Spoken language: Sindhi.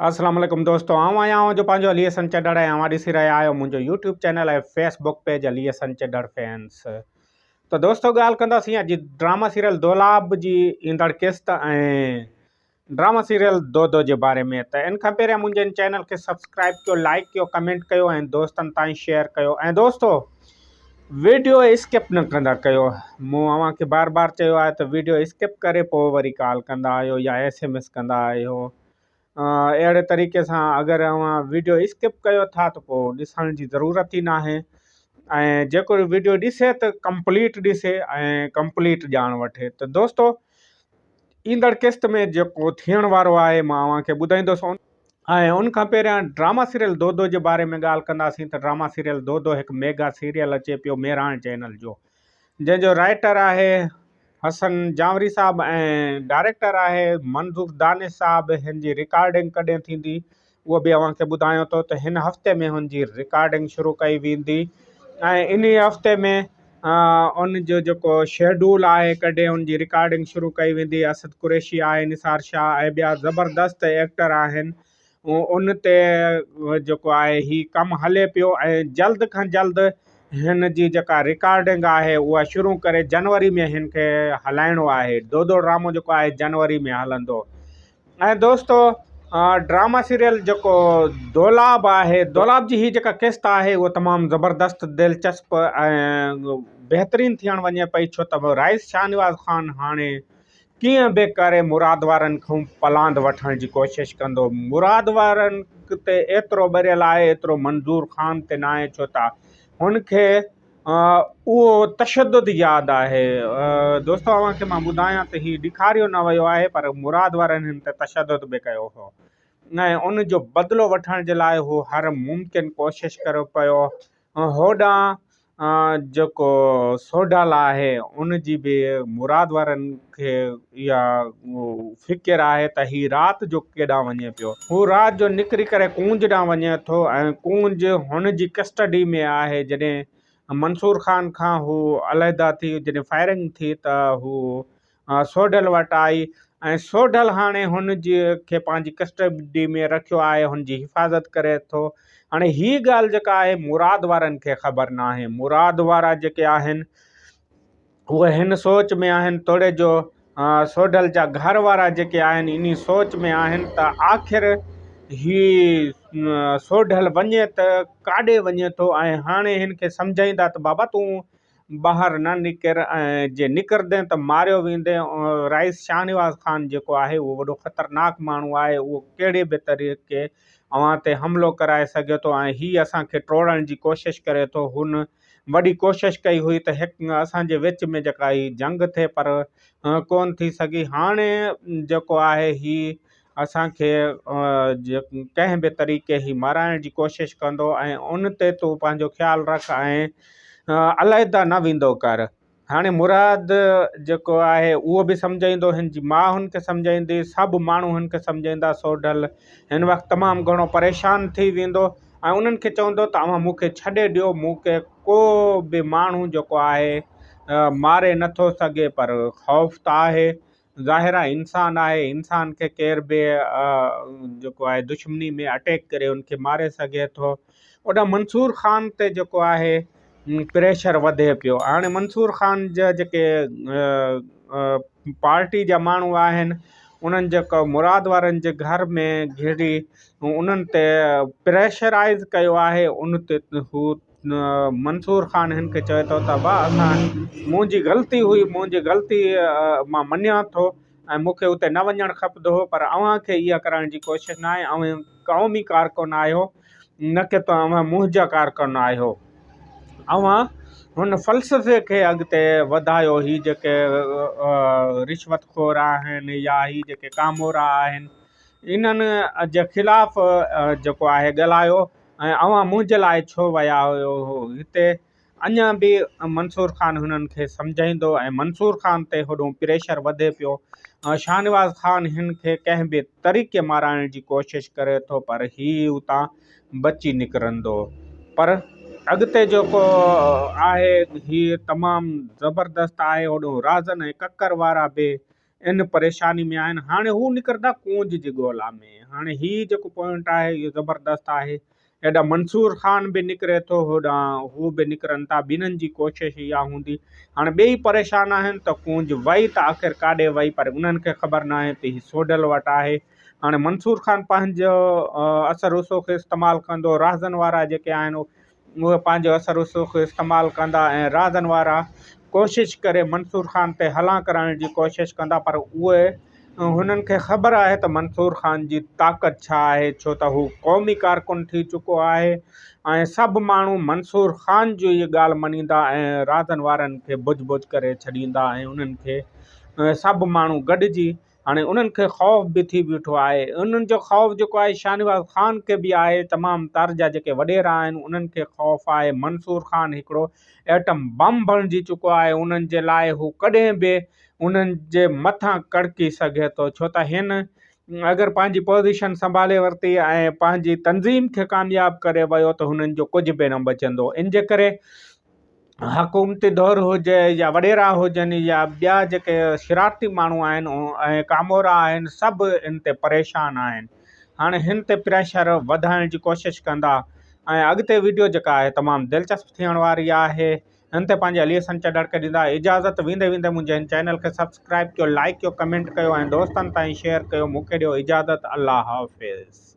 السلام عليڪم دوستو آئون آهيان اوهان جو پنهنجو علي حسن چڍڙ ۽ اوهان ڏسي رهيا آهيو منهنجو YouTube channel ۽ Facebook page Ali Hassan Chadhar fans ته دوستو ڳالهه ڪنداسين اڄ ڊراما سيريل دولاب جي ايندڙ قسط ۽ ڊراما سيريل دودو جي باري ۾ ته ان کان پهريان منهنجي ان چينل کي سبسڪرائب ڪيو لائڪ ڪيو ڪمينٽ ڪيو ۽ دوستن تائين شيئر ڪيو ۽ دوستو ويڊيو اسڪپ نه ڪندا ڪيو مون اوهان کي بار بار چيو آهي ته ويڊيو اسڪپ ڪري پوء وري ڪال ڪندا آهيو يا ايس ايم ايس ڪندا آهيو اهڙي طريقي سان اگر اوهان ويڊيو اسڪپ ڪيو ٿا ته پوء ڏسڻ جي ضرورت ئي ناهي ۽ جيڪو ويڊيو ڏسي ته ڪمپليٽ ڏسي ۽ ڪمپليٽ ڄاڻ وٺي ته دوستو ايندڙ قسط ۾ جيڪو ٿيڻ وارو آهي مان اوهان کي ٻڌائيندس ۽ ان کان پهريان ڊراما سيريل دودو جي باري ۾ ڳالهه ڪنداسين ته ڊراما سيريل دودو هڪ ميگا سيريل اچي پيو مهراڻ چينل جو جنهن جو رائيٽر آهي حسن جانوري صاحب ۽ ڊائريڪٽر آهي منظور دانش صاحب هن جي رڪارڊنگ ڪڏهن ٿيندي اهو به اوهان کي ٻڌايان ٿو ته هن هفتي ۾ هن جي رڪارڊنگ شروع ڪئي ويندي ۽ انهي هفتي ۾ ان جو جيڪو شيڊول آهي ڪڏهن ان جي رڪارڊنگ شروع ڪئي ويندي اسد قريشي آهي نثار شاهه ۽ ٻيا زبردست ايڪٽر آهن ان تي جيڪو آهي هي ڪم هلي پيو ۽ جلد کان جلد هن جي جيڪا رڪارڊنگ آهي اها شروع ڪري جنوري ۾ هن کي هلائڻو آهي دودو ڊرامو جيڪو آهي جنوري ۾ هلندو ۽ دوستو ڊراما سيريل جيڪو دولاب آهي دولاب جي هي جيڪا قسط آهي اها تمام زبردست دلچسپ ۽ بهترين ٿيڻ وڃي پئي ڇو ته رئيس شاهنواز خان هاڻي ڪيئن به ڪري مراد وارن کان پلاند وٺڻ جي ڪوشش ڪندو. مراد وارن تي ايترو ٻريل آهي ايترو منظور خان تي ناهي ڇو ته هن کي اهو تشدد ياد آهي. دوستو اوهان کي مان ٻڌايان ته هي ڏيکاريو نه ويو آهي پر مراد وارن هن تي تشدد به ڪيو هو ۽ ان جو بدلو وٺڻ جي لاء هو هر ممڪن ڪوشش ڪري پيو. هوڏانهن جيڪو سوڍل آهي ان جي به مراد وارن کي اها فڪر آهي ته هي رات جو ڪيڏانهن وڃي پيو. هو رات جو نڪري ڪري ڪونج ڏانهن وڃي ٿو ۽ ڪونج هن جي ڪسٽڊي ۾ آهي جڏهن منصور خان کان هو علحده ٿي جڏهن فائرنگ ٿي ته هو سوڍل وٽ آئي ۽ سوڍل هاڻي هن جي کي پنهنجي ڪسٽڊي ۾ رکيو آهي هن جي حفاظت ڪري ٿو هاڻي هي ڳالهه جيڪا آهي مراد وارن کي خبر ناهي مراد وارا جيڪي آهن اهي هن سوچ ۾ آهن توڙي جو سوڍل جا گهر وارا جيڪي آهن انهي سوچ ۾ آهن ته آخر هي سوڍل وڃي ته ڪاڏي وڃي ٿو ۽ هاڻي هن کي سمجهائيندا ته بابا تون ٻاهر نه نڪر ۽ جي نڪردين ته ماريو ويندين. رئيس شاهنواز خان جيڪو آهي اهو وڏو خطرناڪ ماڻهو آهي اهو ڪهڙي به طريقي اوهان تي حملو ڪرائي سگهي ٿو ۽ هي اسان کي ٽوڙڻ جي ڪوشش ڪري ٿو. هن وڏي ڪوشش ڪئي هئي ته هڪ اسان جي وچ ۾ جيڪا هي جنگ ٿئي پر ڪونه ٿي سگهي. هاڻي جيڪو آهي هي اسان کي ڪنهن به طريقي هي مارائڻ جي ڪوشش ڪندو ۽ ان تي تون پنهنجو خيال رک ۽ علحده نه ويندو ڪر. هاڻي مراد جيڪو آهي اهو به سمجهائيندو، هن جي ماء هن کي سمجهائيندي، سڀ ماڻهو هن کي سمجهائيندا، سوڍل هن وقت تمام گهڻو پريشان ٿي ويندو ۽ انهن کي چوندو ته اوهان مون کي ڇڏي ڏيو، مون کي ڪو به ماڻهو جيڪو آهي ماري نٿو سگهي پر خوف ته آهي ظاهر آهي انسان آهي انسان کي ڪير به جيڪو آهي دشمني ۾ اٽيڪ ڪري ان کي ماري سگهي ٿو اوڏانهن منصور خان تي جيڪو آهي پريشر وڌي پيو هاڻي منصور خان جا جيڪي پارٽي جا ماڻهو آهن انهن جيڪو مراد وارن جي گهر ۾ گهڙي انهن تي پريشرائز ڪيو آهي ان تي هو منصور خان هن کي چوي ٿو ته ابا اسان منهنجي غلطي هئي منهنجي غلطي مان مڃيان ٿو ۽ مون کي اتي نه وڃڻ کپندو هو پر اوهان کي اها ڪرڻ جي ڪوشش نه آهي اوهين قومي ڪارڪن آهيو نه ڪي ته اوهان منهنجا ڪارڪن آهيو اوهان هن فلسفي کي اڳتي وڌايو هي جيڪي رشوت خور آهن يا هي جيڪي ڪامورا آهن انهن جي خلاف جيڪو آهي ڳالهايو ۽ اوهان منهنجي لاء ڇو ويا هيو؟ هتي اڃا به منصور خان هنن کي سمجهائيندو ۽ منصور خان تي هوڏهون پريشر وڌي پيو. شاهنواز خان هن کي ڪنهن به طريقي مارائڻ جي ڪوشش ڪري ٿو پر هي اتان بچي نڪرندو. پر اڳتي جيڪو آهي هي تمام زبردست آهي. هوڏهون رازن ۽ ڪڪر وارا به ان پريشاني ۾ آهن هاڻي هو نڪرندا ڪونج جي ڳولا ۾ هاڻي هي جيڪو پوائنٽ آهي اهو زبردست آهي هيڏانهن منصور خان به نڪري ٿو هوڏانهن هو به نڪرن ٿا ٻنهن جي ڪوشش اها هوندي هاڻي ٻئي پريشان آهن ته ڪونج وئي ته آخر ڪاڏي وئي پر انهن کي خبر ناهي ته هي سوڍل وٽ آهي هاڻي منصور خان پنهنجو اثر رسوخ استعمال ڪندو راهزن وارا جيڪي آهن اهي پنهنجو اثر رسوخ استعمال ڪندا ۽ راهزن وارا ڪوشش ڪري منصور خان تي هلان ڪرائڻ جي ڪوشش ڪندا پر اهي هنن کي خبر آهي ته منصور خان جي طاقت ڇا آهي ڇو ته هو قومي ڪارڪن ٿي چڪو آهي ۽ سڀ ماڻهو منصور خان جي ئي ڳالهه مڃيندا ۽ رازن وارن کي بج بج ڪري ڇڏيندا ۽ انهن کي سڀ ماڻهو گڏجي هاڻي انهن کي خوف به ٿي بيٺو آهي انهن جو خوف جيڪو آهي شاهنواز خان کي به آهي تمام تر جا جيڪي وڏيرا آهن انهن کي خوف آهي منصور خان هڪڙو ايٽم بم بڻجي چڪو آهي انهن جي لاء هو ڪڏهن به انهن جي مٿان ڪڙڪي سگهي ٿو ڇو ته هن اگر پنهنجي پوزيشن سنڀالي ورتي ۽ پنهنجي تنظيم کي ڪامياب ڪري ويو ته هنن جو ڪجهه به نه بچندو ان جي ڪري حڪومتي دور هجي يا وڏيرا هجن يا ٻيا جيڪي شرارتي ماڻهو آهن ۽ ڪامورا آهن سڀ ان تي پريشان آهن هاڻي هن تي پريشر وڌائڻ جي ڪوشش ڪندا ۽ اڳتي ويڊيو جيڪا آهي تمام دلچسپ ٿيڻ واري آهي هن تي پنهنجي علي حسن چڍڙ کي ڏيندا اجازت ويندي ويندي منهنجي هن چينل کي سبسڪرائب ڪيو لائيڪ ڪيو ڪمينٽ ڪيو ۽ دوستن تائين شيئر ڪيو مون کي ڏيو اجازت الله حافظ.